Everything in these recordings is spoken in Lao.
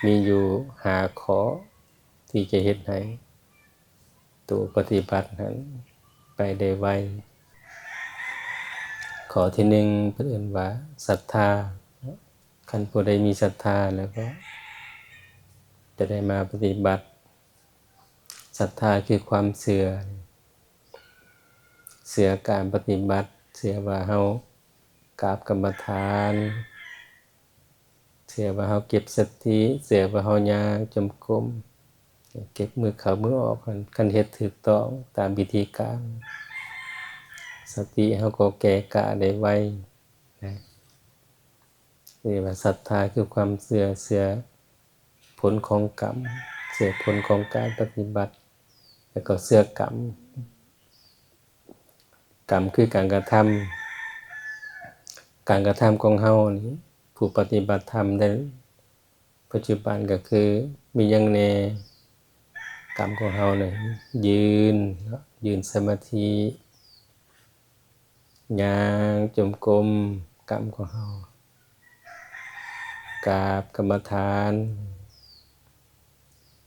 ມີຢູ່ຫ້າຂໍ້ທີ່ຈະເຮັດໃຫ້ໂຕປະຕິບັດຫັ້ນໄປໄດ້ໄວ. ຂໍ້ທີໜຶ່ງ ເພິ່ນເອີ້ນວ່າສັດທາ. ຄັນຜູ້ໃດມີສັດທາແລ້ວກໍຈະໄດ້ມາປະຕິບັດ. ສັດທາຄືຄວາມເຊື່ອ, ເຊື່ອການປະຕິບັດ, ເຊື່ອວ່າເຮົາກາບກຳມະຖານ, ເຊື່ອວ່າເຮົາເກັບສະຕິ, ເຊື່ອວ່າເຮົາຍ່າງຈົງກົມ, ເກັບມືເຂົ້າມືອອກ, ຄັນເຮັດຖືກຕ້ອງຕາມວິທີການ, ສະຕິເຮົາກໍແກ່ກະໄດ້ໄວນະ. ເອີ້ນວ່າສັດທາຄືຄວາມເຊື່ອ, ເຊື່ອຜົນຂອງກຳ, ເຊື່ອຜົນຂອງການປະຕິບັດ, ແລ້ວກໍເຊື່ອກຳ. ກຳຄືການກະທຳ, ການກະທຳຂອງເຮົານີ້ ຜູ້ປະຕິບັດທຳໃນປັດຈຸບັນກໍຄືມີຫຍັງແດ່? ກຳຂອງເຮົານີ້ ຢືນ, ຢືນສະມາທິ, ຍ່າງຈົງກົມ, ກຳຂອງເຮົາ ກາບກຳມະຖານ,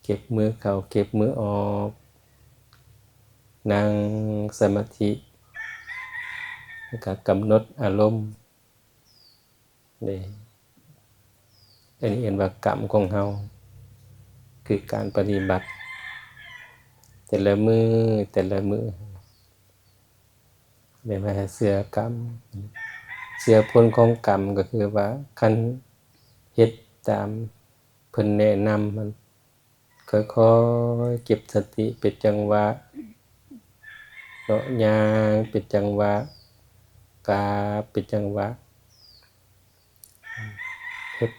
ເກັບມືເຂົ້າເກັບມືອອກ, ນັ່ງສະມາທິ, ແລ້ວກໍກຳນົດອາລົມເດ້. ອັນນີ້ເອີ້ນວ່າກຳຂອງເຮົາ ຄືການປະຕິບັດແຕ່ລະມື້, ແຕ່ລະມື້. ແມ່ນວ່າໃຫ້ເຊື່ອກຳ, ເຊື່ອຜົນຂອງກຳ ກໍຄືວ່າຄັນເຮັດຕາມເພິ່ນແນະນຳຫັ້ນ, ຄ່ອຍໆເກັບສະຕິເປັນຈັງຫວະເນາະ, ຍ່າງເປັນຈັງຫວະ, ກາບເປັນຈັງຫວະ, ເຮັດ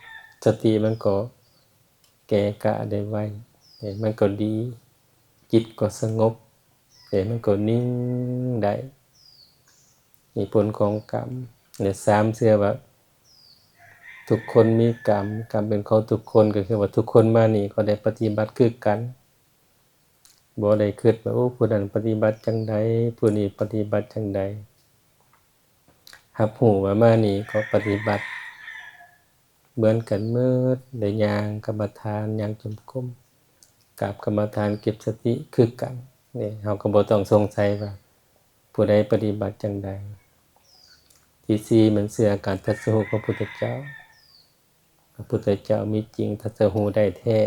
ສະຕິມັນກໍແກ່ກະໄດ້ໄວ, ມັນກໍດີ, ຈິດກໍສະຫງົບ, ແຕ່ມັນກໍນິ່ງໄດ້. ມີຜົນຂອງກຳ. ແລະ ສາມ ເຊື່ອວ່າທຸກຄົນມີກຳ, ກຳເປັນຂອງທຸກຄົນ, ກໍຄືວ່າທຸກຄົນມານີ້ກໍໄດ້ປະຕິບັດຄືກັນ, ບໍ່ໄດ້ຄິດວ່າ ໂອ້ ຜູ້ນັ້ນປະຕິບັດຈັ່ງໃດ, ຜູ້ນີ້ປະຕິບັດຈັ່ງໃດ. ຮັບຮູ້ວ່າມານີ້ກໍປະຕິບັດ ເໝືອນກັນໝົດ, ໄດ້ຍ່າງກຳມະຖານ, ຍ່າງຈົງກົມ, ກາບກຳມະຖານ, ເກັບສະຕິຄືກັນເດ້. ເຮົາກໍບໍ່ຕ້ອງສົງໄສວ່າຜູ້ໃດປະຕິບັດຈັ່ງໃດ. ທີສີ່ ແມ່ນເຊື່ອການຕັດສະຮູ້ຂອງພະພຸດທະເຈົ້າ, ພະພຸດທະເຈົ້າມີຈິງ, ຕັດສະຮູ້ໄດ້ແທ້.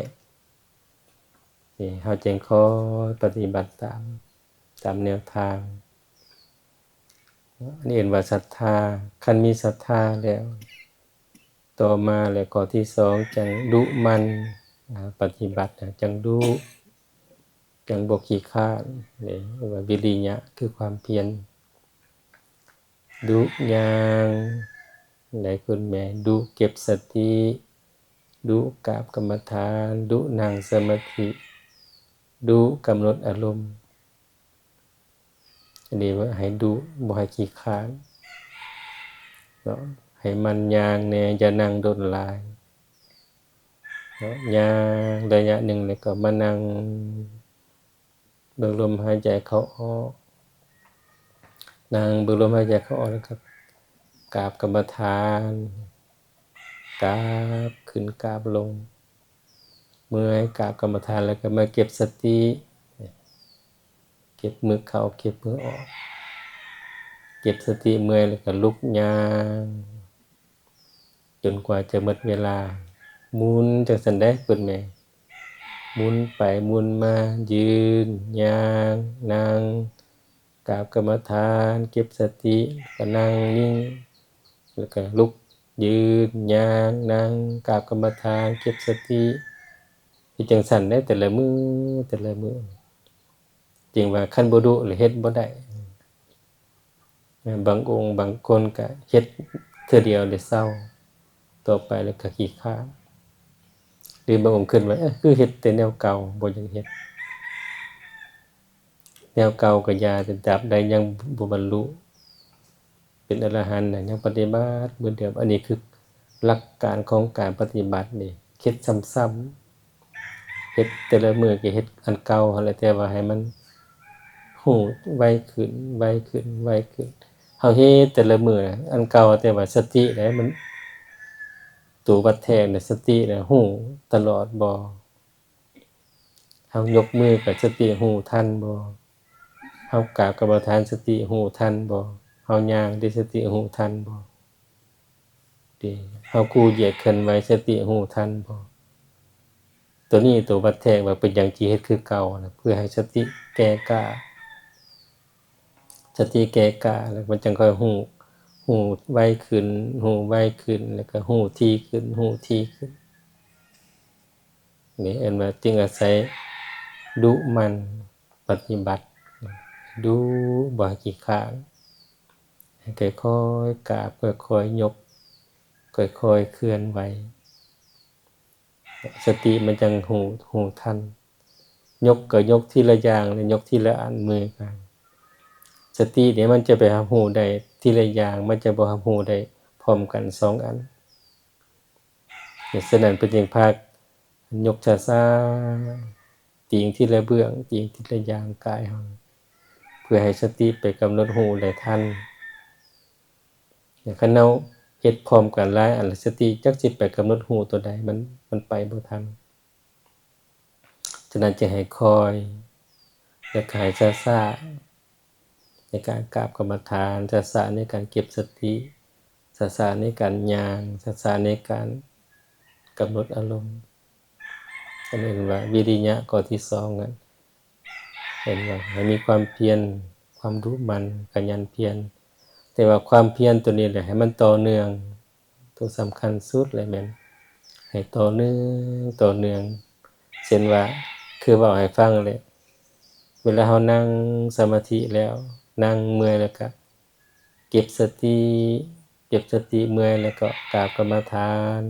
ນີ້ເຮົາຈຶ່ງຄ່ອຍປະຕິບັດຕາມ, ຕາມແນວທາງ. ອັນນີ້ເອີ້ນວ່າສັດທາ. ຄັນມີສັດທາແລ້ວ, ຕໍ່ມາແລ້ວ ຂໍ້ທີສອງ ຈັ່ງດຸໝັ່ນ ອາ ປະຕິບັດນະ, ຈັ່ງດຸ, ຈັ່ງບໍ່ຂີ້ຄ້ານເດ້, ເອີ້ນວ່າວິລິຍະ ຄືຄວາມພຽນ. ດຸຍ່າງ ໄດ້ຄຸນແມ່, ດຸເກັບສະຕິ, ດຸກາບກຳມະຖານ, ດຸນັ່ງສະມາທິ, ດຸກຳນົດອາລົມ. ອັນນີ້ວ່າໃຫ້ດຸ, ບໍ່ໃຫ້ຂີ້ຄ້ານເນາະ, ໃຫ້ໝັ່ນຍ່າງແດ່, ຢ່ານັ່ງດົນຫຼາຍເນາະ. ຍ່າງໄລຍະໜຶ່ງ ແລ້ວກໍມານັ່ງເບິ່ງລົມຫາຍໃຈເຂົ້າອອກ, ນັ່ງເບິ່ງລົມຫາຍໃຈເຂົ້າອອກ ແລ້ວກໍກາບກຳມະຖານ, ກາບຂຶ້ນກາບລົງ. ເມື່ອຍກາບກຳມະຖານແລ້ວກໍມາເກັບສະຕິ, ເກັບມືເຂົ້າເກັບມືອອກ, ເກັບສະຕິ. ເມື່ອຍແລ້ວກໍລຸກຍ່າງ ຈົນກວ່າຈະໝົດເວລາ. ໝູນຈັ່ງຊັ້ນເດ້ ເພິ່ນແມ່, ໝູນໄປໝູນມາ, ຢືນ, ຍ່າງ, ນັ່ງ, ກາບກຳມະຖານ, ເກັບສະຕິ, ແລ້ວກໍນັ່ງນິ່ງ, ແລ້ວກໍລຸກ, ຢືນ, ຍ່າງ, ນັ່ງ, ກາບກຳມະຖານ, ເກັບສະຕິ. ເຮັດຈັ່ງຊັ້ນເດ້ ແຕ່ລະມື້, ແຕ່ລະມື້. ຈຶ່ງວ່າຄັນບໍ່ດຸແລ້ວເຮັດບໍ່ໄດ້. ບາງອົງບາງຄົນກໍເຮັດເທື່ອດຽວແລ້ວເຊົາ, ຕໍ່ໄປແລ້ວກໍຂີ້ຄ້ານ, ຫຼືບາງອົງຄິດວ່າ ເອີ ຄືເຮັດແຕ່ແນວເກົ່າ, ບໍ່ຢາກເຮັດ. ແນວເກົ່າກໍຢ່າ, ແຕ່ຕາບໃດຍັງບໍ່ບັນລຸເປັນອະລະຫັນນະ, ຍັງປະຕິບັດເໝືອນເດີມ. ອັນນີ້ຄືຫຼັກການຂອງການປະຕິບັດນີ້, ເຮັດຊ້ຳໆ, ເຮັດແຕ່ລະມື້ກໍເຮັດອັນເກົ່າຫັ້ນແຫຼະ, ແຕ່ວ່າໃຫ້ມັນຮູ້ໄວຂຶ້ນ, ໄວຂຶ້ນ, ໄວຂຶ້ນ. ເຮົາເຮັດແຕ່ລະມື້ອັນເກົ່າ, ແຕ່ວ່າສະຕິໃດ໋ ມັນ ໂຕວັດແທກນະ ສະຕິນະຮູ້ຕະຫຼອດບໍ່? ເຮົາຍົກມືກະສະຕິຮູ້ທັນບໍ່? ເຮົາກາບກຳມະຖານສະຕິຮູ້ທັນບໍ່? ເຮົາຍ່າງເດ ສະຕິຮູ້ທັນບໍ່? ເດ ເຮົາກູ້ຢຽດເຄື່ອນໄຫວ ສະຕິຮູ້ທັນບໍ່? ໂຕນີ້ໂຕວັດແທກວ່າເປັນຫຍັງຈຶ່ງເຮັດຄືເກົ່ານະ ເພື່ອໃຫ້ສະຕິແກ່ກ້າ ສະຕິແກ່ກ້າ ແລ້ວມັນຈັ່ງຄ່ອຍຮູ້ ຮູ້ໄວຂຶ້ນ ຮູ້ໄວຂຶ້ນ ແລ້ວກໍຮູ້ຖີ່ຂຶ້ນ ຮູ້ຖີ່ຂຶ້ນ. ນີ້ເອີ້ນວ່າຈຶ່ງອາໄສດຸໝັ່ນປະຕິບັດ ດຸ ບໍ່ໃຫ້ຂີ້ຄ້ານ ໃຫ້ຄ່ອຍໆກາບ ຄ່ອຍໆຍົກ ຄ່ອຍໆເຄື່ອນໄຫວ ສະຕິມັນຈັ່ງຮູ້ ຮູ້ທັນ. ຍົກກໍຍົກທີລະຢ່າງ ແລະ ຍົກທີລະອັນ ມືກະ ສະຕິນີ້ມັນຈະໄປຮັບຮູ້ໄດ້ທີລະຢ່າງ ມັນຈະບໍ່ຮັບຮູ້ໄດ້ພ້ອມກັນສອງອັນ. ສະນັ້ນເພິ່ນຈຶ່ງພາກຍົກຊ້າໆ ຕີງທີລະເບື້ອງ ຕີງທີລະຢ່າງກາຍເຮົາ ເພື່ອໃຫ້ສະຕິໄປກຳນົດຮູ້ໄດ້ທັນ. ຄັນເຮົາເຮັດພ້ອມກັນຫຼາຍອັນ ສະຕິຈັກຊິໄປກຳນົດຮູ້ຕົວໃດ ມັນ ມັນໄປບໍ່ທັນ. ສະນັ້ນຈຶ່ງໃຫ້ຄ່ອຍ ແລະ ກະໃຫ້ຊ້າໆ ໃນການກາບກຳມະຖານ ຊ້າໆໃນການເກັບສະຕິ ຊ້າໆໃນການຍ່າງ ຊ້າໆໃນການກຳນົດອາລົມ. ອັນນີ້ເອີ້ນວ່າວິລິຍະຂໍ້ທີສອງນັ້ນ ເອີ້ນວ່າໃຫ້ມີຄວາມພຽນ ຄວາມດຸໝັ່ນ ຂະຫຍັນພຽນ. ແຕ່ວ່າຄວາມພຽນໂຕນີ້ແຫຼະ ໃຫ້ມັນຕໍ່ເນື່ອງ. ໂຕສຳຄັນສຸດເລີຍແມ່ນໃຫ້ຕໍ່ເນື່ອງ ຕໍ່ເນື່ອງ ເຊັ່ນວ່າ ຄືເວົ້າໃຫ້ຟັງແຫຼະ ເວລາເຮົານັ່ງສະມາທິແລ້ວ ນັ່ງເມື່ອຍແລ້ວກະເກັບສະຕິ ເກັບສະຕິ ເມື່ອຍແລ້ວກໍກາບກຳມະຖານ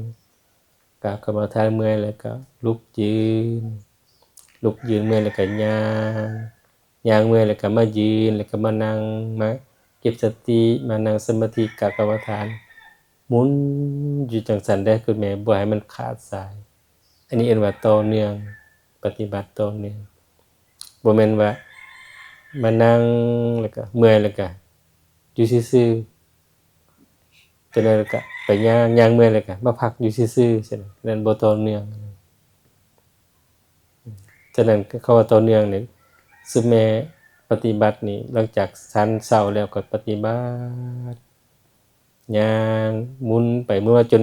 ກາບກຳມະຖານ ເມື່ອຍແລ້ວກໍລຸກຢືນ ລຸກຢືນ ເມື່ອຍແລ້ວກໍຍ່າງ ຍ່າງເມື່ອຍແລ້ວກໍມາຢືນ ແລ້ວກໍມານັ່ງ ມາເກັບສະຕິ ມານັ່ງສະມາທິ ກາບກຳມະຖານ ໝູນຢູ່ຈັ່ງຊັ້ນເດີ ຄຸນແມ່ ບໍ່ໃຫ້ມັນຂາດສາຍ. ອັນນີ້ເອີ້ນວ່າຕໍ່ເນື່ອງ ປະຕິບັດຕໍ່ເນື່ອງ ບໍ່ແມ່ນວ່າມານັ່ງແລ້ວກໍເມື່ອຍແລ້ວກໍຢູ່ຊື່ໆ ຈະໄດ້ແລ້ວກະໄປຍ່າງ ຍ່າງເມື່ອຍແລ້ວກະມາພັກຢູ່ຊື່ໆ ຊັ້ນນັ້ນ ນັ້ນບໍ່ຕໍ່ເນື່ອງ. ສະນັ້ນ ຄຳວ່າຕໍ່ເນື່ອງນີ້ ຊຸມແມ່ປະຕິບັດນີ້ ຫຼັງຈາກສັນເຊົ້າແລ້ວກໍປະຕິບັດ ຍ່າງໝູນໄປໝູນມາ ຈົນ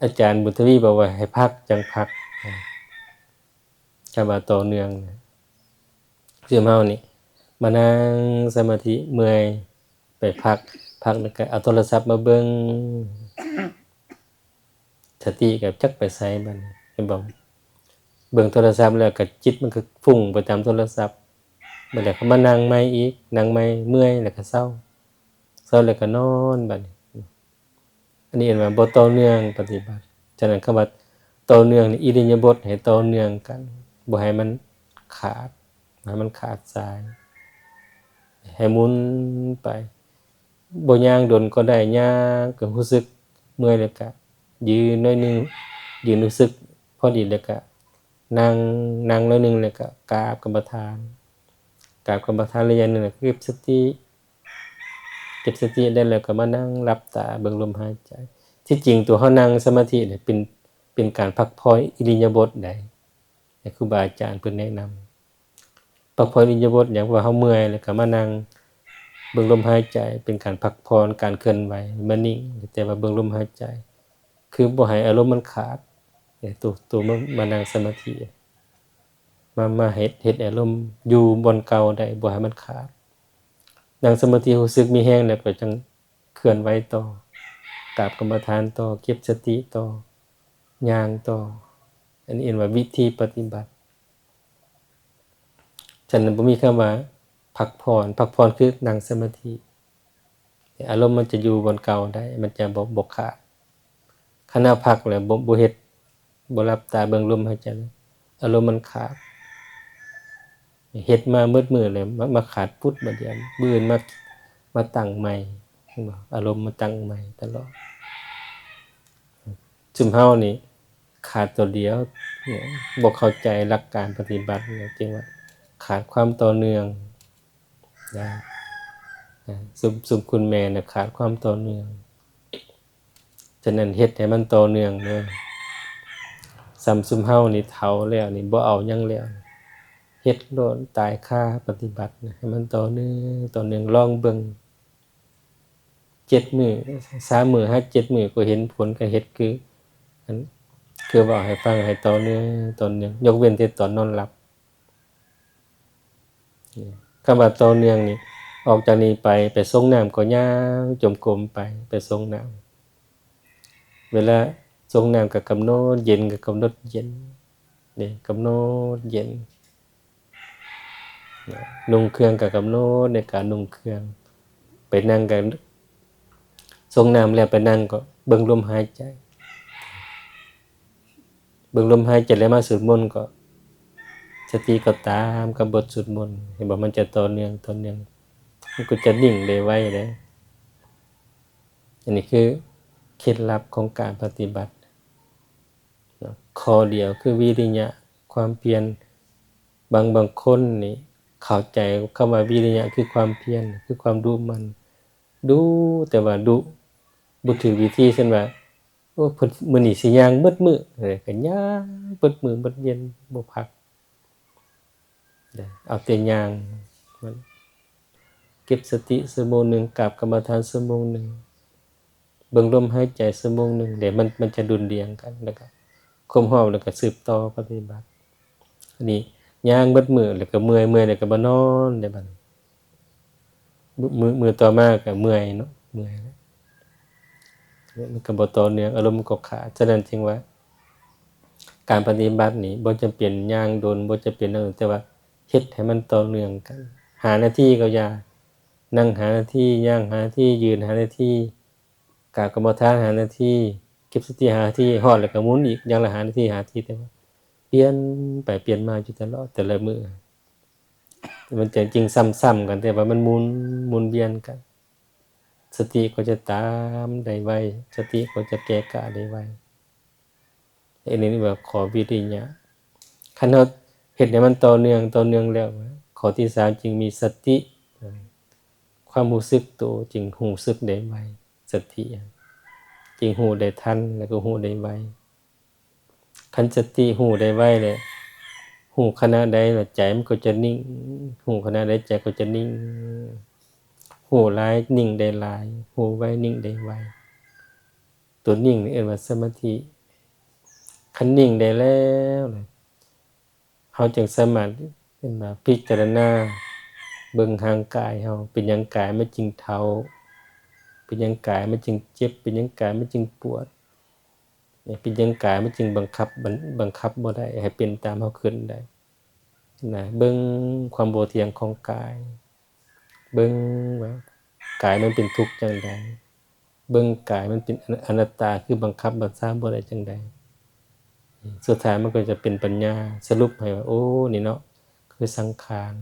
ອາຈານບຸນທະວີບອກວ່າໃຫ້ພັກ ຈັ່ງພັກ. ຄຳວ່າຕໍ່ເນື່ອງນະ ຄືເຮົານີ້ມານັ່ງສະມາທິເມື່ອຍ ໄປພັກ ພັກແລ້ວກໍເອົາໂທລະສັບມາເບິ່ງ ສະຕິກໍຈັກໄປໃສບັດນີ້ ເຫັນບໍ່? ເບິ່ງໂທລະສັບແລ້ວກໍຈິດມັນກໍຟຸ້ງໄປຕາມໂທລະສັບ ບັດແລ້ວກໍມານັ່ງໃໝ່ອີກ ນັ່ງໃໝ່ ເມື່ອຍແລ້ວກໍເຊົາ ເຊົາແລ້ວກໍນອນບັດນີ້. ອັນນີ້ເອີ້ນວ່າບໍ່ຕໍ່ເນື່ອງປະຕິບັດ. ສະນັ້ນ ຄຳວ່າຕໍ່ເນື່ອງນີ້ ອິລິຍາບົດໃຫ້ຕໍ່ເນື່ອງກັນ ບໍ່ໃຫ້ມັນຂາດ ບໍ່ໃຫ້ມັນຂາດສາຍ ໃຫ້ໝູນໄປ ບໍ່ຍ່າງດົນກໍໄດ້ ຍ່າງກໍຮູ້ສຶກເມື່ອຍແລ້ວກະຢືນໜ້ອຍໜຶ່ງ ຢືນຮູ້ສຶກພໍດີແລ້ວກະນັ່ງ ນັ່ງໜ້ອຍໜຶ່ງແລ້ວກະກາບກຳມະຖານ ກາບກຳມະຖານໄລຍະໜຶ່ງແລ້ວເກັບສະຕິ ເກັບສະຕິໄດ້ແລ້ວກໍມານັ່ງຫຼັບຕາເບິ່ງລົມຫາຍໃຈ. ທີ່ຈິງຕົວເຮົານັ່ງສະມາທິນີ້ເປັນ ເປັນການພັກຜ່ອນອິລິຍາບົດໃດ ໃຫ້ຄູບາອາຈານເພິ່ນແນະນຳ ພັກຜ່ອນອິລິຍາບົດຫຍັງ ເພາະວ່າເຮົາເມື່ອຍແລ້ວກໍມານັ່ງເບິ່ງລົມຫາຍໃຈ ເປັນການພັກຜ່ອນການເຄື່ອນໄຫວ ມານິ່ງ ແຕ່ວ່າເບິ່ງລົມຫາຍໃຈ ຄືບໍ່ໃຫ້ອາລົມມັນຂາດ. ໂຕ ໂຕມາ ມານັ່ງສະມາທິ ມາ ມາເຮັດ ເຮັດອາລົມຢູ່ບ່ອນເກົ່າໄດ້ ບໍ່ໃຫ້ມັນຂາດ. ນັ່ງສະມາທິ ຮູ້ສຶກມີແຮງແລ້ວກໍຈັ່ງເຄື່ອນໄຫວຕໍ່ ກາບກຳມະຖານຕໍ່ ເກັບສະຕິຕໍ່ ຍ່າງຕໍ່. ອັນນີ້ເອີ້ນວ່າວິທີປະຕິບັດ. ສະນັ້ນ ບໍ່ມີຄຳວ່າພັກຜ່ອນ ພັກຜ່ອນຄືນັ່ງສະມາທິ ອາລົມມັນຈະຢູ່ບ່ອນເກົ່າໄດ້ ມັນຈະບໍ່ ບໍ່ຂາດ. ຄັນເຮົາພັກແລ້ວ ບໍ່ ບໍ່ເຮັດ ບໍ່ຫຼັບຕາເບິ່ງລົມຫາຍໃຈ ອາລົມມັນຂາດ ເຮັດມາໝົດມື້ແລ້ວ ມາ ມາຂາດປຸດບາດດຽວ ມື້ອື່ນມາ ມາຕັ້ງໃໝ່ ເຫັນບໍ່? ອາລົມມາຕັ້ງໃໝ່ຕະຫຼອດ. ຊຸມເຮົານີ້ຂາດຕົວດຽວ ບໍ່ເຂົ້າໃຈຫຼັກການປະຕິບັດ ຈຶ່ງວ່າຂາດຄວາມຕໍ່ເນື່ອງນະ. ຊຸມ ຊຸມຄຸນແມ່ນະ ຂາດຄວາມຕໍ່ເນື່ອງ. ສ ະນັ້ນເຮັດໃຫ້ມັນຕໍ່ເນື່ອງເດີ. ສ່ຳຊຸມເຮົານີ້ເຖົ້າແລ້ວນີ້ ບໍ່ເອົາຫຍັງແລ້ວ ເຮັດໂລດ ຕາຍຄາປະຕິບັດນະ ໃຫ້ມັນຕໍ່ເນື່ອງ ຕໍ່ເນື່ອງ ລອງເບິ່ງ ເຈັດມື້ ສາມມື້ຫາເຈັດມື້ກໍເຫັນຜົນ ກໍເຮັດຄື ອັນ ຄືເວົ້າໃຫ້ຟັງ ໃຫ້ຕໍ່ເນື່ອງ ຕໍ່ເນື່ອງ ຍົກເວັ້ນແຕ່ຕອນນອນຫຼັບ. ຄຳວ່າຕໍ່ເນື່ອງນີ້ ອອກຈາກນີ້ໄປ ໄປສົງນ້ຳກໍຍ່າງຈົງກົມໄປ ໄປສົງນ້ຳ. ເວລາສົງນ້ຳກໍກຳນົດ ເຢັນກໍກຳນົດເຢັນ ນີ້ ກຳນົດເຢັນ. ນຸ່ງເຄື່ອງກໍກຳນົດໃນການນຸ່ງເຄື່ອງ. ໄປນັ່ງກໍ ສົງນ້ຳແລ້ວໄປນັ່ງກໍເບິ່ງລົມຫາຍໃຈ. ເບິ່ງລົມຫາຍໃຈແລ້ວມາສວດມົນ ກໍສະຕິກໍຕາມກັບບົດສວດມົນ. ເຫັນບໍ່? ມັນຈະຕໍ່ເນື່ອງ ຕໍ່ເນື່ອງ ມັນກໍຈະນິ່ງໄດ້ໄວເດ້. ອັນນີ້ຄືເຄັດລັບຂອງການປະຕິບັດເນາະ. ຂໍ້ດຽວຄືວິລິຍະ ຄວາມພຽນ. ບາງ ບາງຄົນນີ້ເຂົ້າໃຈຄຳວ່າວິລິຍະຄືຄວາມພຽນ ຄືຄວາມດຸໝັ່ນ ດຸ ແຕ່ວ່າດຸບໍ່ຖືກວິທີ. ເຊັ່ນວ່າ ໂອ້ ເພິ່ນ ມື້ນີ້ຊິຍ່າງເບິດມື້ ເອີ ກໍຍ່າງເບິດມື້ເບິດວຽນ ບໍ່ພັກ ເອົາແຕ່ຍ່າງ. ມັນເກັບສະຕິຊົ່ວໂມງໜຶ່ງ ກາບກຳມະຖານຊົ່ວໂມງໜຶ່ງ ເບິ່ງລົມຫາຍໃຈຊົ່ວໂມງໜຶ່ງເດ້. ມັນ ມັນຈະດຸ່ນດ່ຽງກັນ ແລ້ວກໍຄົບຮອບ ແລ້ວກໍສືບຕໍ່ປະຕິບັດ. ອັນນີ້ຍ່າງເບິດມື້ ແລ້ວກໍເມື່ອຍ ເມື່ອຍແລ້ວກໍມານອນເດ້ບັດນີ້. ມື້ ມື້ຕໍ່ມາກໍເມື່ອຍເນາະ ເມື່ອຍແລ້ວ ມັນກໍບໍ່ຕໍ່ເນື່ອງ ອາລົມມັນກໍຂາດ. ສະນັ້ນຈຶ່ງວ່າ ການປະຕິບັດນີ້ບໍ່ຈຳເປັນຍ່າງດົນ ບໍ່ຈຳເປັນຫຍັງ ແຕ່ວ່າເຮັດໃຫ້ມັນຕໍ່ເນື່ອງກັນ ຫ້ານາທີກໍຢ່າ ນັ່ງຫ້ານາທີ ຍ່າງຫ້ານາທີ ຢືນຫ້ານາທີ ກາບກຳມະຖານຫ້ານາທີ ເກັບສະຕິຫ້ານາທີ ຮອດແລ້ວກໍໝູນອີກຢ່າງລະຫ້ານາທີ ຫ້ານາທີ ແຕ່ວ່າປ່ຽນໄປປ່ຽນມາຢູ່ຕະຫຼອດແຕ່ລະມື້. ມັນຈະຈິງຊ້ຳໆກັນ ແຕ່ວ່າມັນໝູນ ໝູນວຽນກັນ ສະຕິກໍຈະຕາມໄດ້ໄວ ສະຕິກໍຈະແກ່ກ້າໄດ້ໄວ. ອັນນີ້ເອີ້ນວ່າຂໍ້ວິລິຍະ. ຄັນເຮົາເຮັດໃຫ້ມັນຕໍ່ເນື່ອງ ຕໍ່ເນື່ອງແລ້ວ ຂໍ້ທີສາມຈຶ່ງມີສະຕິ ຄວາມຮູ້ສຶກໂຕຈຶ່ງຮູ້ສຶກໄດ້ໄວ ສະຕິຈຶ່ງຮູ້ໄດ້ທັນ ແລ້ວກໍຮູ້ໄດ້ໄວ. ຄັນສະຕິຮູ້ໄດ້ໄວແລ້ວ ຮູ້ຂະນະໃດລະໃຈມັນກໍຈະນິ່ງ ຮູ້ຂະນະໃດໃຈກໍຈະນິ່ງ ຮູ້ຫຼາຍນິ່ງໄດ້ຫຼາຍ ຮູ້ໄວນິ່ງໄດ້ໄວ. ຕົວນິ່ງນີ້ເອີ້ນວ່າສະມາທິ. ຄັນນິ່ງໄດ້ແລ້ວ ເຮົາຈຶ່ງສາມາດ ເອີ້ນວ່າພິຈາລະນາເບິ່ງຮ່າງກາຍເຮົາ ເປັນຫຍັງກາຍມັນຈຶ່ງເຖົ້າ ເປັນຫຍັງກາຍມັນຈຶ່ງເຈັບ ເປັນຫຍັງກາຍມັນຈຶ່ງປວດ ເປັນຫຍັງກາຍມັນຈຶ່ງບັງຄັບ ບັງ ບັງຄັບບໍ່ໄດ້ໃຫ້ເປັນຕາມເຮົາຄຶດໄດ້ນະ. ເບິ່ງຄວາມບໍ່ທ່ຽງຂອງກາຍ ເບິ່ງວ່າກາຍມັນເປັນທຸກຈັ່ງໃດ ເບິ່ງກາຍມັນເປັນອະ ອະນັດຕາ ຄືບັງຄັບບັງຊາບໍ່ໄດ້ຈັ່ງໃດ. ສຸດທ້າຍມັນກໍຈະເປັນປັນຍາສະຫຼຸບໃຫ້ວ່າ ໂອ້ ນີ້ເນາະ ຄືສັງຂານ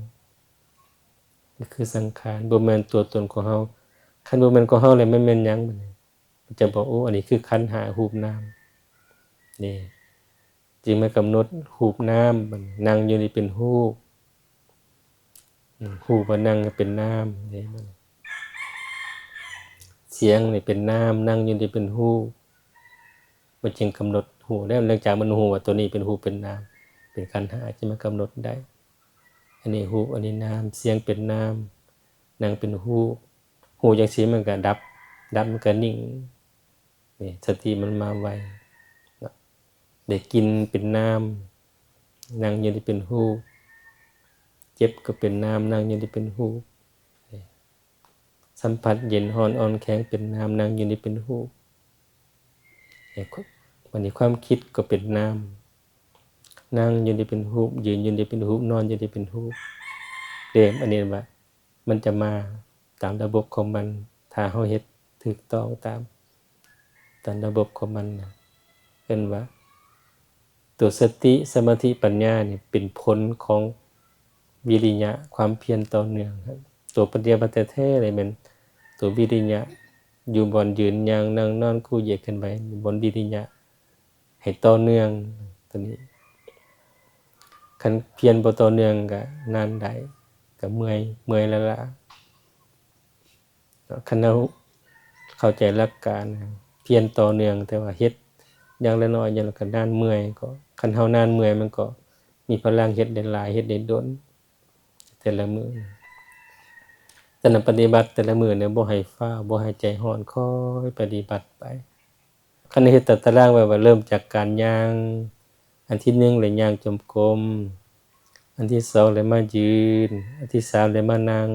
ຄືສັງຂານ ບໍ່ແມ່ນຕົວຕົນຂອງເຮົາ. ຄັນບໍ່ແມ່ນຂອງເຮົາແລ້ວ ມັນແມ່ນຫຍັງບັດນີ້? ມັນຈະບອກ ໂອ້ ອັນນີ້ຄືຂັນຫ້າ ຮູບນາມ ນີ້ ຈຶ່ງມາກຳນົດຮູບນາມ ບັດນີ້ນັ່ງຢູ່ນີ້ເປັນຮູບ ອືມ ຮູ້ວ່ານັ່ງເປັນນາມເດ້ ບັດນີ້ສຽງນີ້ເປັນນາມ ນັ່ງຢູ່ນີ້ເປັນຮູບ. ມັນຈຶ່ງກຳນົດຮູ້ແລ້ວ ຫຼັງຈາກມັນຮູ້ວ່າຕົວນີ້ເປັນຮູບເປັນນາມ ເປັນຂັນຫ້າ ຈຶ່ງມາກຳນົດໄດ້ ອັນນີ້ຮູບ ອັນນີ້ນາມ ສຽງເປັນນາມ ນັ່ງເປັນຮູບ ຮູ້ຈັ່ງຊີ້ມັນກໍດັບ ດັບມັນກໍນິ່ງ ນີ້ສະຕິມັນມາໄວເນາະ. ໄດ້ກິ່ນເປັນນາມ ນັ່ງຢູ່ນີ້ເປັນຮູບ ເຈັບກໍເປັນນາມ ນັ່ງຢູ່ນີ້ເປັນຮູບ ສັມຜັດເຢັນຮ້ອນອ່ອນແຂງເປັນນາມ ນັ່ງຢູ່ນີ້ເປັນຮູບ. ບັດນີ້ຄວາມຄິດກໍເປັນນາມ ນັ່ງຢູ່ນີ້ເປັນຮູບ ຢືນຢູ່ນີ້ເປັນຮູບ ນອນຢູ່ນີ້ເປັນຮູບ. ເດ້ ອັນນີ້ວ່າ ມັນຈະມາຕາມລະບົບຂອງມັນ ຖ້າເຮົາເຮັດຖືກຕ້ອງຕາມ ຕາມລະບົບຂອງມັນນະ. ເອີ້ນວ່າຕົວສະຕິ ສະມາທິ ປັນຍານີ້ເປັນຜົນຂອງວິລິຍະ ຄວາມພຽນຕໍ່ເນື່ອງ. ຕົວປະຕິບັດແທ້ໆເລີຍແມ່ນຕົວວິລິຍະ ຢູ່ບ່ອນຢືນ ຍ່າງ ນັ່ງ ນອນ ຄູ່ ເຢຍ ເຄື່ອນໄຫວ ບ່ອນວິລິຍະ ໃຫ້ຕໍ່ເນື່ອງຕົວນີ້. ຄັນພຽນບໍ່ຕໍ່ເນື່ອງກະນານໄດ້ ກະເມື່ອຍ ເມື່ອຍລ້າໆ. ຄັນເຮົາເຂົ້າໃຈຫຼັກການ ພຽນຕໍ່ເນື່ອງ, ແຕ່ວ່າເຮັດຢ່າງລະໜ້ອຍ ຢ່າງລະກະນານເມື່ອຍ, ກໍຄັນເຮົານານເມື່ອຍ ມັນກໍມີພະລັງເຮັດໄດ້ຫຼາຍ ເຮັດໄດ້ດົນ ແຕ່ລະມື້. ສະນັ້ນປະຕິບັດແຕ່ລະມື້ນີ້ ບໍ່ໃຫ້ຟ້າວ ບໍ່ໃຫ້ໃຈຮ້ອນ ຄ່ອຍປະຕິບັດໄປ. ຄັນເຮັດຕາຕະລາງໄວ້ວ່າ ເລີ່ມຈາກການຍ່າງ, ອັນທີໜຶ່ງແລ້ວຍ່າງຈົງກົມ, ອັນທີສອງແລ້ວມາຢືນ, ອັນທີສາມແລ້ວມານັ່ງ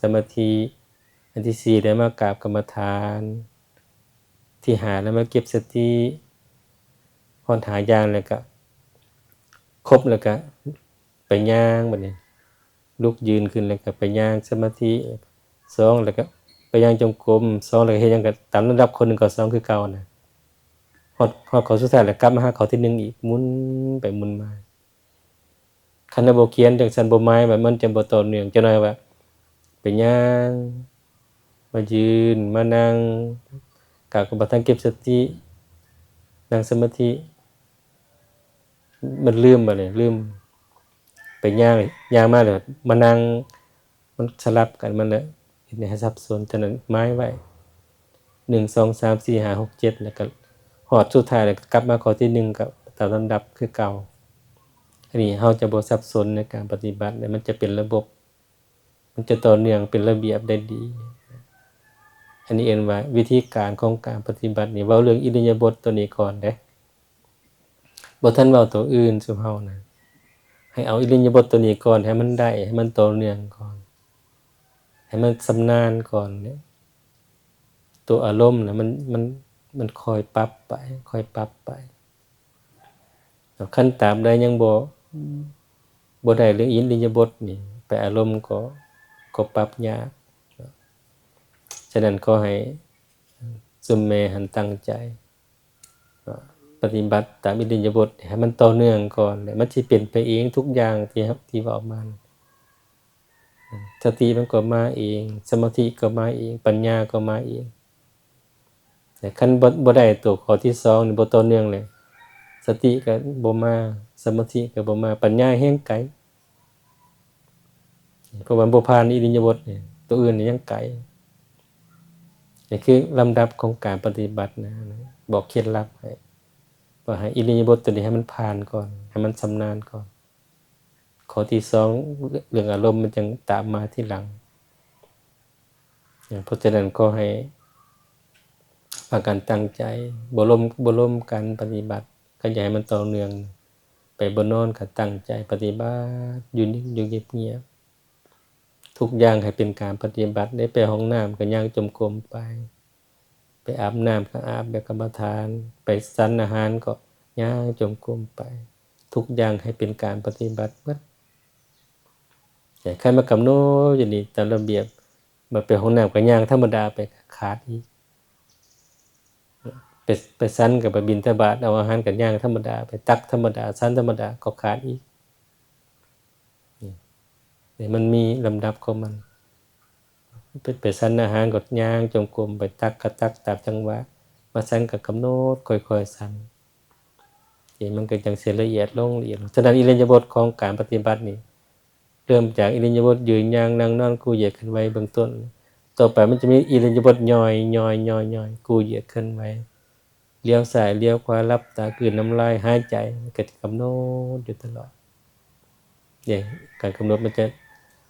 ສະມາທິ, ອັນທີສີ່ແລ້ວມາກາບກຳມະຖານ, ທີຫ້າແລ້ວມາເກັບສະຕິ, ຮອດຫ້າຢ່າງແລ້ວກະຄົບ ແລ້ວກະໄປຍ່າງ ບັດນີ້ ລຸກຢືນຂຶ້ນແລ້ວກໍໄປຍ່າງສະມາທິ ສອງ ແລ້ວກໍໄປຍ່າງຈົງກົມ ສອງ ແລ້ວກໍເຮັດຫຍັງກໍຕາມລຳດັບ ຂໍ້ໜຶ່ງ ຂໍ້ສອງ ຄືເກົ່ານະ ຮອດ ຮອດຂໍ້ສຸດທ້າຍແລ້ວກັບມາຫາຂໍ້ທີໜຶ່ງອີກ ໝູນໄປໝູນມາ. ຄັນເຮົາບໍ່ຂຽນຈັ່ງຊັ້ນ ບໍ່ໝາຍໄວ້ ມັນຈະບໍ່ຕໍ່ເນື່ອງ. ຈັກໜ້ອຍວ່າໄປຍ່າງ ມາຢືນ ມານັ່ງ ກາບກຳມະຖານ ເກັບສະຕິ ນັ່ງສະມາທິ ມັນລືມ ບັດນີ້ລືມ ໄປຍ່າງ ຍ່າງມາແລ້ວມານັ່ງ ມັນສະຫຼັບກັນ ມັນລະເຮັດໃຫ້ສັບສົນ. ສະນັ້ນໝາຍໄວ້ ໜຶ່ງ ສອງ ສາມ ສີ່ ຫ້າ ຫົກ ເຈັດ ແລ້ວກໍຮອດສຸດທ້າຍ ແລ້ວກໍກັບມາຂໍ້ທີໜຶ່ງ ກໍຕາມລຳດັບຄືເກົ່າ. ອັນນີ້ເຮົາຈະບໍ່ສັບສົນໃນການປະຕິບັດ ແລະ ມັນຈະເປັນລະບົບ ມັນຈະຕໍ່ເນື່ອງເປັນລະບຽບໄດ້ດີ. ອັນນີ້ເອີ້ນວ່າວິທີການຂອງການປະຕິບັດນີ້ ເວົ້າເລື່ອງອິລິຍາບົດຕົວນີ້ກ່ອນເດ້ ບໍ່ທັນເວົ້າຕົວອື່ນ. ຊຸມເຮົານະ ໃຫ້ເອົາອິລິຍາບົດຕົວນີ້ກ່ອນ ໃຫ້ມັນໄດ້ ໃຫ້ມັນຕໍ່ເນື່ອງກ່ອນ ໃຫ້ມັນຊຳນານກ່ອນເດ້. ຕົວອາລົມນະ ມັນ ມັນ ມັນຄ່ອຍປັບໄປ ຄ່ອຍປັບໄປ. ຄັນຕາບໃດຍັງບໍ່ ບໍ່ໄດ້ເລື່ອງອິລິຍາບົດນີ້ ໄປອາລົມກໍ ກໍປັບຍາກ. ສະນັ້ນຂໍໃຫ້ຊຸມແມ່ຫັ້ນຕັ້ງໃຈປະຕິບັດຕາມອິລິຍາບົດໃຫ້ມັນຕໍ່ເນື່ອງກ່ອນ ແລ້ວມັນຊິເປັນໄປເອງທຸກຢ່າງທີ່ ທີ່ເວົ້າມາ. ສະຕິມັນກໍມາເອງ ສະມາທິກໍມາເອງ ປັນຍາກໍມາເອງ. ແຕ່ຄັນບໍ່ ບໍ່ໄດ້ຕົວຂໍ້ທີສອງນີ້ ບໍ່ຕໍ່ເນື່ອງເລີຍ ສະຕິກໍບໍ່ມາ ສະມາທິກໍບໍ່ມາ ປັນຍາແຮ່ງໄກ ເພາະວ່າບໍ່ຜ່ານອິລິຍາບົດນີ້ ຕົວອື່ນນີ້ຍັງໄກ. ນີ້ຄືລຳດັບຂອງການປະຕິບັດນະ ບອກເຄັດລັບໃຫ້ ວ່າໃຫ້ອິລິຍາບົດຕົວນີ້ໃຫ້ມັນຜ່ານກ່ອນ ໃຫ້ມັນຊຳນານກ່ອນ. ຂໍ້ທີສອງ ເລື່ອງອາລົມມັນຈັ່ງຕາມມາທີຫຼັງ. ເພາະສະນັ້ນກໍໃຫ້ພາກັນຕັ້ງໃຈ ບໍ່ລົ້ມ ບໍ່ລົ້ມກັນປະຕິບັດ ກໍຢາກໃຫ້ມັນຕໍ່ເນື່ອງ. ໄປບໍ່ນອນກໍຕັ້ງໃຈປະຕິບັດ ຢູ່ ຢູ່ງຽບໆ ທຸກຢ່າງໃຫ້ເປັນການປະຕິບັດ. ໄດ້ໄປຫ້ອງນ້ຳກໍຍ່າງຈົງກົມໄປ ໄປອາບນ້ຳກໍອາບແບບກຳມະຖານ ໄປສັນອາຫານກໍຍ່າງຈົງກົມໄປ ທຸກຢ່າງໃຫ້ເປັນການປະຕິບັດໝົດ. ແຕ່ຄັນມາກຳນົດຢູ່ນີ້ຕາມລະບຽບ ມາໄປຫ້ອງນ້ຳກໍຍ່າງທຳມະດາໄປ ຂາດອີກ. ໄປ ໄປສັນກໍໄປບິນທະບາດ ເອົາອາຫານກໍຍ່າງທຳມະດາໄປ ຕັກທຳມະດາ ສັນທຳມະດາກໍຂາດອີກ. ນີ້ ນີ້ມັນມີລຳດັບຂອງມັນ. ໄປ ໄປສັນອາຫານກໍຍ່າງຈົງກົມໄປ ຕັກກໍຕັກຕາມຈັງຫວະ ມາສັນກໍກຳນົດຄ່ອຍໆສັນ. ນີ້ມັນກໍຈັ່ງຊິລະອຽດລົງ ລະອຽດລົງ. ສະນັ້ນ ອິລິຍາບົດຂອງການປະຕິບັດນີ້ ເລີ່ມຈາກອິລິຍາບົດຢືນ ຍ່າງ ນັ່ງ ນອນ ກູ້ ຢຽດ ເຄື່ອນໄຫວ ເບື້ອງຕົ້ນ. ຕໍ່ໄປມັນຈະມີອິລິຍາບົດຍ່ອຍ ຍ່ອຍ ຍ່ອຍ ຍ່ອຍ ກູ້ ຢຽດ ເຄື່ອນໄຫວ ລ້ຽວຊ້າຍ ລ້ຽວຂວາ ຫຼັບຕາ ກືນນ້ຳລາຍ ຫາຍໃຈ ກໍຈະກຳນົດຢູ່ຕະຫຼອດ. ເດ້ ການກຳນົດມັນຈະ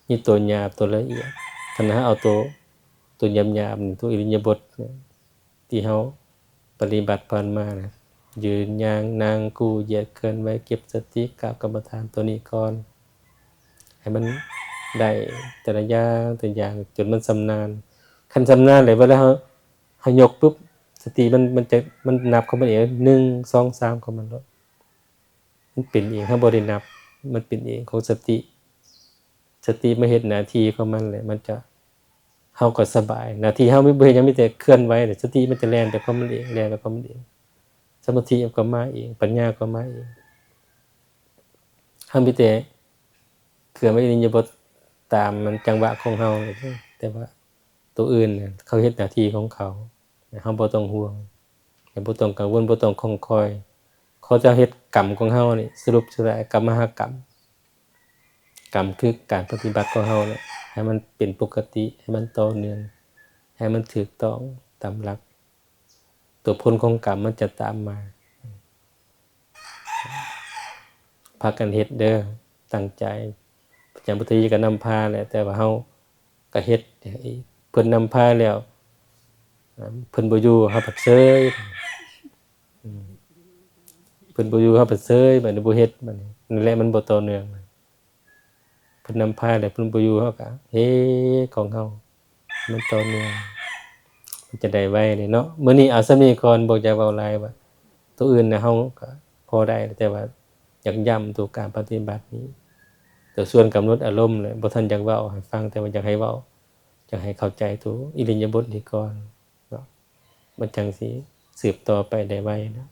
ມີຕົວຫຍາບ ຕົວລະອຽດ. ຄັນເຮົາເອົາຕົວ ຕົວຫຍາບໆນີ້ ຕົວອິລິຍາບົດທີ່ເຮົາປະຕິບັດຜ່ານມານະ ຢືນ ຍ່າງ ນັ່ງ ກູ້ ຢຽດ ເຄື່ອນໄຫວ ເກັບສະຕິ ກາບກຳມະຖານຕົວນີ້ກ່ອນ ໃຫ້ມັນໄດ້ແຕ່ລະຢ່າງ ແຕ່ລະຢ່າງ ຈົນມັນຊຳນານ. ຄັນຊຳນານແລ້ວ ເວລາເຮົາ ເຮົາຍົກປຶບ ສະຕິມັນ ມັນຈະ ມັນນັບຂອງມັນເອງ ໜຶ່ງ ສອງ ສາມ ຂອງມັນໂລດ. ມັນເປັນເອງ ເຮົາບໍ່ໄດ້ນັບ ມັນເປັນເອງຂອງສະຕິ. ສະຕິມາເຮັດໜ້າທີ່ຂອງມັນແຫຼະ ມັນຈະ ເຮົາກໍສະບາຍ. ໜ້າທີ່ເຮົາມີ ບໍ່ເຮັດຫຍັງ ມີແຕ່ເຄື່ອນໄຫວ ສະຕິມັນຈະແລ່ນໄປຂອງມັນເອງ ແລ່ນໄປຂອງມັນເອງ. ສະມາທິກໍມາເອງ ປັນຍາກໍມາເອງ. ເຮົາມີແຕ່ເຄື່ອນໄຫວອິລິຍາບົດຕາມມັນ ຈັງຫວະຂອງເຮົາ. ແຕ່ວ່າຕົວອື່ນນະ ເຂົາເຮັດໜ້າທີ່ຂອງເຂົາ ເຮົາບໍ່ຕ້ອງຫ່ວງ ແລະ ບໍ່ຕ້ອງກັງວົນ ບໍ່ຕ້ອງຂ້ອງຄອຍ. ເຂົາຈະເຮັດກຳຂອງເຮົານີ້ ສະຫຼຸບສຸດທ້າຍ ກຳມະຫາກຳ ກຳຄືການປະຕິບັດຂອງເຮົານີ້ ໃຫ້ມັນເປັນປົກກະຕິ ໃຫ້ມັນຕໍ່ເນື່ອງ ໃຫ້ມັນຖືກຕ້ອງຕາມຫຼັກ. ຕົວຜົນຂອງກຳມັນຈະຕາມມາ. ພາກັນເຮັດເດີ ຕັ້ງໃຈ. ອາຈານພຸດທະວີກໍນຳພາແຫຼະ ແຕ່ວ່າເຮົາກໍເຮັດ. ເພິ່ນນຳພາແລ້ວ ເພິ່ນບໍ່ຢູ່ ເຮົາພັດເຊີຍ. ອືມ ເພິ່ນບໍ່ຢູ່ ເຮົາພັດເຊີຍ ບັດນີ້ບໍ່ເຮັດ ບັດນີ້ ນັ້ນແຫຼະ ມັນບໍ່ຕໍ່ເນື່ອງ. ເພິ່ນນຳພາແລ້ວ ເພິ່ນບໍ່ຢູ່ ເຮົາກໍເຮັດຂອງເຮົາ ມັນຕໍ່ເນື່ອງ ມັນຈະໄດ້ໄວເດ້ເນາະ. ມື້ນີ້ເອົາສ່ຳນີ້ກ່ອນ ບໍ່ຢາກເວົ້າຫຼາຍ ວ່າໂຕອື່ນນະ ເຮົາກໍພໍໄດ້ ແຕ່ວ່າຢາກຢ້ຳໂຕການປະຕິບັດນີ້ ໂຕສ່ວນກຳນົດອາລົມແຫຼະ ບໍ່ທັນຢາກເວົ້າໃຫ້ຟັງ ແຕ່ວ່າຢາກໃຫ້ເວົ້າ ຢາກໃຫ້ເຂົ້າໃຈໂຕອິລິຍາບົດນີ້ກ່ອນເນາະ ມັນຈັ່ງຊິສືບຕໍ່ໄປໄດ້ໄວເນາະ.